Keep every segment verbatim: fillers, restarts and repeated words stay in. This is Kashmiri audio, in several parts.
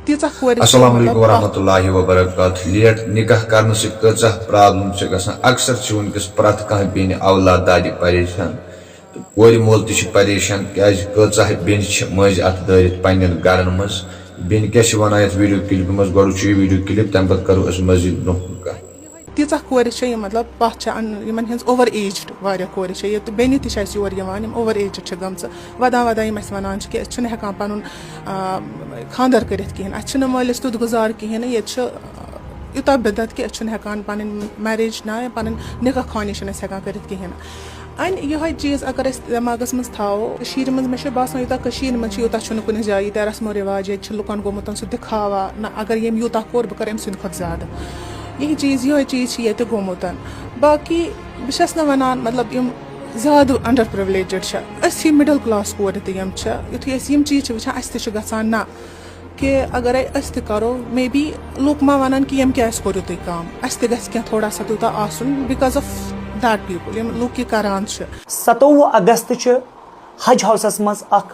تیٖژاہ کورِ چھِ، السلام مطلب، علیکم ورحمۃ اللہ وبرکاتہ۔ لیٹ نکاح کرنہٕ سۭتۍ کۭژاہ پرابلم چھِ گژھان؟ اکثر چھِ وٕنکیٚس پرٛٮ۪تھ کانٛہہ بیٚنہِ اولاد دادِ پریشان، تہٕ کورِ مول تہِ چھِ پریشان، کیازِ کۭژاہ بیٚنہِ چھِ مٔنٛزۍ اتھٕ دٲرِتھ پننٮ۪ن گرن منٛز۔ بیٚنہِ کیٛاہ چھِ ونان یتھ ویڈیو کلپہِ منٛز؟ گۄڈٕ وٕچھِو یہِ ویڈیو کلپ، تمہِ پتہٕ کرو أسۍ مزید برونٛہہ کُن کتھ۔ تیٖژاہ کورِ چھےٚ، یِم، مطلب، پَتھ چھِ اَن-، یِمَن ہِنٛز اوٚوَر ایجڈ واریاہ کورِ چھےٚ ییٚتہِ، بیٚنہِ تہِ چھِ اَسہِ یور یِوان، یِم اوٚوَر ایجڈ چھِ گٔمژٕ، وَدان وَدان یِم اَسہِ وَنان چھِ کہِ أسۍ چھِنہٕ ہٮ۪کان پَنُن، آ، خانٛدَر کٔرِتھ کِہیٖنۍ، اَسہِ چھِنہٕ مٲلِس تیُتھ گُزار کِہیٖنۍ نہٕ، ییٚتہِ چھِ یوٗتاہ بِدعت کہِ أسۍ چھِنہٕ ہٮ۪کان پَنٕنۍ میریج نہ، پَنٕنۍ نِکاح خوانی چھِنہٕ أسۍ ہٮ۪کان کٔرِتھ کِہیٖنۍ نہٕ۔ اَنہِ یِہوٚے چیٖز اگر أسۍ دٮ۪ماغَس منٛز تھاوو، کٔشیٖرِ منٛز، مےٚ چھُ باسان، یوٗتاہ کٔشیٖرِ منٛز چھُ، یوٗتاہ چھُنہٕ کُنہِ جایہِ ییٖتیٛاہ رسم و رِواج ییٚتہِ چھِ لُکَن گوٚمُت سُہ دِکھاوا، نہ، اگر ییٚمۍ یوٗتاہ کوٚر، بہٕ کَرٕ أمۍ سٕنٛدِ کھۄتہٕ زیادٕ۔ یِہے چیٖز، یِہوٚے چیٖز چھِ ییٚتہِ گوٚمُت۔ باقٕے بہٕ چھَس نہٕ وَنان، مطلب، یِم زیادٕ انڈر پرٛولیجڈ چھِ، أسۍ ہی مِڈل کلاس کورِ تہِ یِم چھِ، یُتھُے أسۍ یِم چیٖز چھِ وٕچھان، اَسہِ تہِ چھُ گژھان نہ، کہِ اگرے أسۍ تہِ کرو، مے بی لوٗکھ ما ونن کہِ ییٚمۍ کیازِ کوٚر یُتُے کم، اسہِ تہِ گژھِ کینٛہہ تھوڑا سا تیوٗتاہ آسُن، because of that people، یِم لوٗکھ یہِ کران چھِ۔ ستووُہ اگست چھُ حج ہاوسس منٛز اکھ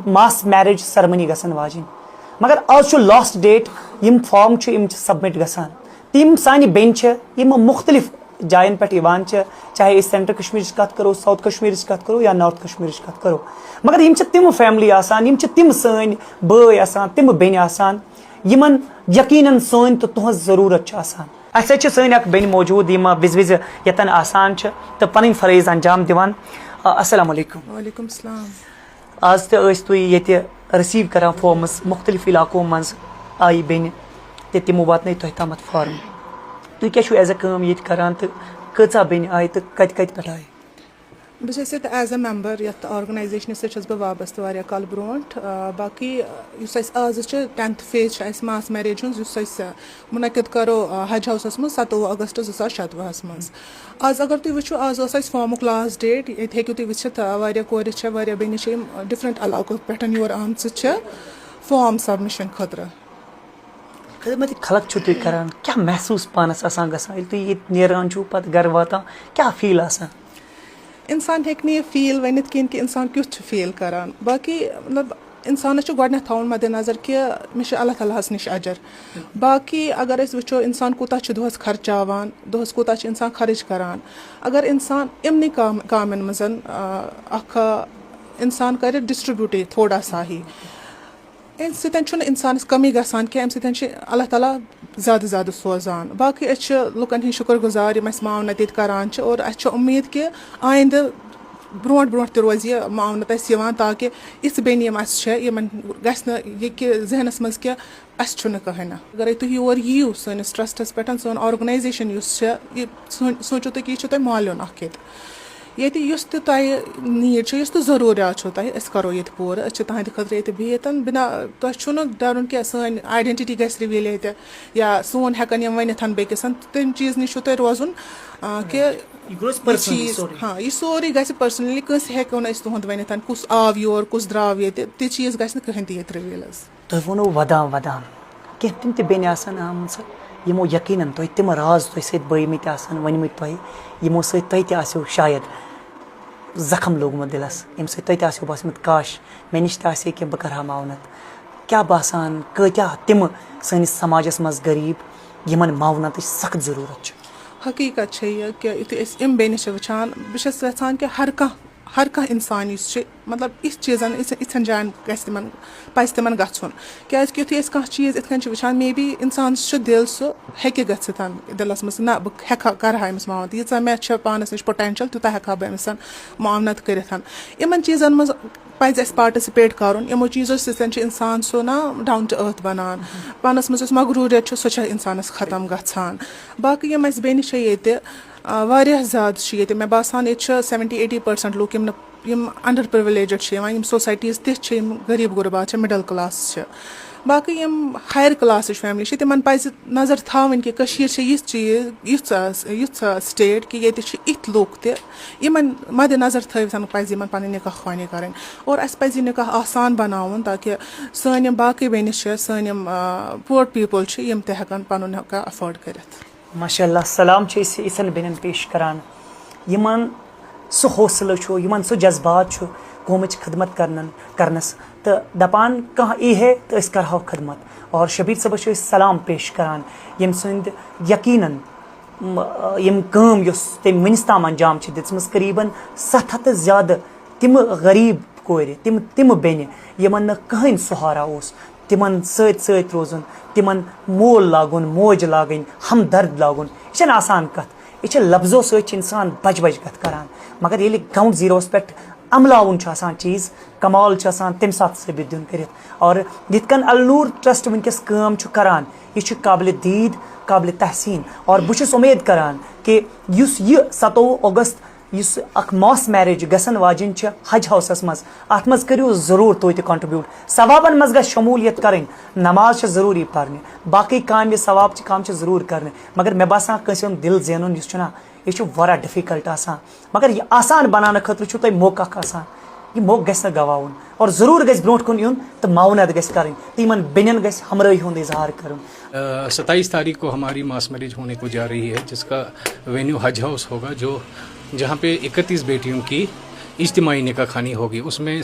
ماس میریج سرمنی گژھن واجِنۍ، مگر آز چھُ لاسٹ ڈیٹ، یِم فارم چھِ، یِم چھِ سبمٹ گژھان۔ تِم سانہِ بیٚنہِ چھِ، یِم مُختٔلِف جاین پٮ۪ٹھ یِوان چھِ، چاہے أسۍ سینٹر کشمیرٕچ کتھ کرو، ساؤتھ کشمیرٕچ کتھ کرو یا نارتھ کشمیرٕچ کتھ کرو، مگر یِم چھِ تِم فیملی آسان، یِم چھِ تِم سٲنۍ بٲے آسان، تِم بیٚنہِ آسان، یِمن یقیناً سٲنۍ تہٕ تُہنٛز ضروٗرت چھِ آسان۔ اسہِ سۭتۍ چھِ سٲنۍ اکھ بیٚنہِ موجود، یِم وِزِ وِزِ ییٚتٮ۪ن آسان چھِ تہٕ پنٕنۍ فرٲیض انجام دِوان۔ آ، السلام علیکم۔ وعلیکم السلام۔ آز تہِ ٲسۍ تُہۍ ییٚتہِ رسیو کران فارمز، مُختٔلِف علاقو منٛز آیہِ بیٚنہِ تہٕ تِمو واتنٲے تۄہہِ تامَتھ فارم۔ تُہۍ کیٛاہ چھِو ایز اے کٲم ییٚتہِ کران تہٕ کۭژاہ بیٚنہِ آیہِ تہٕ کَتہِ کَتہِ پٮ۪ٹھ آیہِ؟ بہٕ چھَس ییٚتہِ ایز اے ممبر یَتھ آرگنایزیشنہِ سۭتۍ چھَس بہٕ وابستہٕ واریاہ کالہٕ برونٛٹھ۔ آ، باقٕے، آ، یُس اَسہِ آز چھِ ٹینتھ فیز چھِ اَسہِ ماس میریج ہٕنٛز، یُس أسۍ، آ، مُنعقد کَرو، آ، حج ہاوسَس منٛز ستووُہ اگست زٕ ساس شَتوُہَس منٛز۔ آز اگر تُہۍ وٕچھِو، آز اوس اَسہِ فارمُک لاسٹ ڈیٹ، ییٚتہِ ہیٚکِو تُہۍ وٕچھِتھ، آ، واریاہ کورِ چھےٚ، واریاہ بیٚنہِ چھےٚ، یِم ڈِفرنٛٹ علاقو پٮ۪ٹھ یور آمژٕ چھےٚ فارم سبمِشن خٲطرٕ۔ خدمت خلق چھِو تُہۍ کران، کیٛاہ محسوٗس پانَس آسان گژھان ییٚلہِ تُہۍ ییٚتہِ نیران چھِو پَتہٕ گرٕ واتان، کیٛاہ فیٖل آسان؟ انسان ہیٚکہِ نہٕ یہِ فیٖل ؤنِتھ کِہیٖنۍ کہِ انسان کیُتھ چھُ فیٖل کران۔ باقٕے، مطلب، انسانس چھُ گۄڈٕنٮ۪تھ تھاوُن مدِ نظر کہِ مےٚ چھُ اللہ تعالیٰ ہس نِش اجر۔ باقٕے اگر أسۍ وٕچھو، انسان کوٗتاہ چھُ دۄہس خرچاوان، دۄہس کوٗتاہ چھُ انسان خرٕچ کران۔ اگر انسان یِمنٕے کام-، کامٮ۪ن منٛز، آ، اکھ، آ، انسان کرِ ڈسٹریبیوٹٕے تھوڑا سا ہی، امہِ سۭتۍ چھُنہٕ انسانس کمی گژھان کینٛہہ، امہِ سۭتۍ چھُ اللہ تعالیٰ زیادٕ زیادٕ سوزان۔ باقٕے أسۍ چھِ لُکن ہٕنٛدۍ شُکر گُزار، یِم اسہِ معاونت ییٚتہِ کران چھِ، اور اسہِ چھِ اُمید کہِ آیندٕ برونٛٹھ برونٛٹھ تہِ روزِ یہِ معاونت اسہِ یِوان، تاکہِ یِژھ بیٚنہِ یِم اسہِ چھےٚ، یِمن گژھِ نہٕ یہِ کہِ ذہنس منٛز کہِ اسہِ چھُنہٕ کٕہٕنۍ نہٕ۔ اگرے تُہۍ یور یِیِو سٲنِس ٹرسٹس پٮ۪ٹھ، سون آرگنایزیشن یُس چھےٚ، یہِ سوٗن-، سوٗنٛچِو تُہۍ کہِ یہِ چھُو تۄہہِ مالیُن اکھ ییٚتہِ۔ ییٚتہِ یُس تہِ تۄہہِ نیٖڈ چھُ، یُس تہِ ضروٗریات چھُو تۄہہِ، أسۍ کرو ییٚتہِ پوٗرٕ۔ أسۍ چھِ تُہنٛدِ خٲطرٕ ییٚتہِ بِہِتھ۔ بِنا، تۄہہِ چھُنہٕ ڈرُن کینٛہہ، سٲنۍ آیڈنٹٹی گژھِ رِویٖل ییٚتہِ، یا سون ہٮ۪کن یِم ؤنِتھ بیٚکِس۔ تَمہِ چیٖز نِش چھُو تۄہہِ روزُن، آ، کہِ یہِ گوٚو اَسہِ یہِ personally چیٖز، سورُے۔ ہاں، یہِ سورُے گژھِ پٔرسنلی، کٲنٛسہِ ہٮ۪کو نہٕ أسۍ تُہُنٛد ؤنِتھ کُس آو یور، کُس درٛاو ییٚتہِ، تہِ چیٖز گژھِ نہٕ کٕہٕنۍ تہِ ییٚتہِ رِویٖل حظ۔ تۄہہِ ووٚنوُ ودان ودان، کینٛہہ تِم تہِ بیٚنہِ آسَن آمژٕ، یِمو یقیناً تۄہہِ تِم راز تۄہہِ سۭتۍ بٲیمٕتۍ آسَن، ؤنمٕتۍ تۄہہِ، یِمو سۭتۍ تۄہہِ تہِ آسیو شاید زخم لوٚگمُت دِلَس، ییٚمہِ سۭتۍ تۄہہِ تہِ آسیو باسیومُت، کاش، مےٚ نِش تہِ آسہِ ہے کینٛہہ، بہٕ کَرٕ ہا معاونت۔ کیٛاہ باسان، کۭتیٛاہ تِم سٲنِس سماجَس منٛز غریٖب، یِمَن معاونتٕچ سخت ضروٗرت چھِ؟ حقیٖقت چھےٚ یہِ کہِ یُتھُے أسۍ یِم بیٚنہِ چھِ وٕچھان، بہٕ چھَس یَژھان کہِ ہر کانٛہہ، ہر کانٛہہ اِنسان یُس چھِ، مطلب، یِژھ چیٖزَن، یِژھ-، یِژھَن جایَن گژھِ تِمَن، پَزِ تِمَن گژھُن۔ کیٛازِکہِ یُتھُے أسۍ کانٛہہ چیٖز یِتھ کٔنۍ چھِ وٕچھان، مے بی اِنسانَس چھُ دِل، سُہ ہیٚکہِ گٔژھِتھ دِلَس منٛز، نہ، بہٕ ہٮ۪کہٕ ہا، کَرٕ ہا أمِس معاوُن، ییٖژاہ مےٚ چھےٚ پانَس نِش پوٹینشَل، تیوٗتاہ ہٮ۪کہٕ ہا بہٕ أمِس معاونت کٔرِتھ۔ یِمَن چیٖزَن منٛز پَزِ اَسہِ پارٹِسِپیٹ کَرُن۔ یِمو چیٖزو سۭتۍ چھِ اِنسان سُہ نا ڈاوُن ٹُو أرتھ بَنان۔ پانَس منٛز یُس مغروٗریت چھُ، سُہ چھُ اِنسانَس ختم گژھان۔ باقٕے یِم اَسہِ بیٚنہِ چھےٚ ییٚتہِ، آ، واریاہ زیادٕ چھِ ییٚتہِ۔ مےٚ باسان، ییٚتہِ چھِ سیوَنٹی ایٹی پٔرسَنٛٹ لُکھ یِم نہٕ، یِم انڈر پرٛولیجڈ چھِ یِوان، یِم سوسایٹیٖز تِژھ چھِ، یِم غریٖب غُربات چھِ، مِڈل کلاس چھِ۔ باقٕے یِم ہایر کلاسٕچ فیملی چھِ، تِمَن پَزِ نظر تھاوٕنۍ کہِ کٔشیٖر چھِ یِژھ چیٖز، یِژھ، یِژھ سٹیٹ کہِ ییٚتہِ چھِ یِتھۍ لُکھ تہِ، یِمَن مدِ نظر تھٲوِتھ پَزِ یِمَن پَنٕنۍ نِکاح خوانی کَرٕنۍ۔ اور اَسہِ پَزِ یہِ نِکاح آسان بَناوُن، تاکہِ سٲنۍ یِم باقٕے بیٚنہِ چھِ، سٲنۍ یِم، آ، پُور پیٖپٕل چھِ، یِم تہِ ہٮ۪کَن پَنُن نِکاح اٮ۪فٲڈ کٔرِتھ۔ ماشاء اللہ، سلام چھِ أسۍ یِژھن بیٚنٮ۪ن پیش کران، یِمن سُہ حوصلہٕ چھُ، یِمن سُہ جذبات چھُ، قومٕچ خدمت کرنن کرنس تہٕ دپان کانٛہہ یی ہے تہٕ أسۍ کرہو خدمت۔ اور شبیر صٲبس چھِ أسۍ سلام پیش کران، ییٚمہِ سٕنٛدۍ یقیناً م- یِم کٲم یۄس تٔمۍ وٕنِس تام انجام چھِ دِژمٕژ، قریباً ستھ ہتھ تہٕ زیادٕ تِم غریب کورِ، تِم تِم بیٚنہِ یِمن نہٕ کٕہٕنۍ سہارا اوس، تِمن سۭتۍ سۭتۍ روزُن، تِمن مول لاگُن، موج لاگٕنۍ، ہمدرد لاگُن، یہِ چھنہٕ آسان کتھ۔ یہِ چھِ لفظو سۭتۍ چھِ انسان بج بج کتھ کران، مگر ییٚلہِ گراؤنڈ زیروس پٮ۪ٹھ عملاوُن چھُ آسان چیٖز، کمال چھُ آسان، تمہِ ساتہٕ ثٲبت دیُن کٔرِتھ۔ اور یِتھ کٔنۍ النور ٹرسٹ وٕنکیٚس کٲم چھُ کران، یہِ چھُ قابلِ دید، قابلِ تحسین۔ اور بہٕ چھُس اُمید کران کہِ یُس یہِ ستووُہ اگست یُس اکھ ماس میریج گژھن واجِنۍ چھِ حج ہاؤسس منٛز، اتھ منٛز کٔرِو ضروٗر تُہۍ تہِ کنٹریبیوٹ۔ ثوابن منٛز گژھِ شمولیت کرٕنۍ، نماز چھِ ضروٗری پرنہِ، باقٕے کامہِ ثواب چہِ کامہِ چھِ ضروٗر کرنہِ، مگر مےٚ باسان کٲنٛسہِ ہُنٛد دِل زینُن یُس چھُنہ، یہِ چھُ واریاہ ڈفیکلٹ آسان، مگر یہِ آسان بناونہٕ خٲطرٕ چھُو تۄہہِ موقع اکھ آسان۔ یہِ موقع گژھِ نہٕ گواوُن اور ضروٗر گژھِ برونٛٹھ کُن یُن تہٕ معاونت گژھِ کرٕنۍ تہٕ یِمن بیٚنٮ۪ن گژھِ ہمرٲہی ہُنٛد اظہار کرُن۔ ستائیس تاریخ کو ہماری ماس میرج ہونے کو جا رہی ہے، جس کا وینیو حج ہاؤس ہوگا، جو جہاں پہ اکتیس بیٹیوں کی اجتماعی نکاح خوانی ہوگی۔ اس میں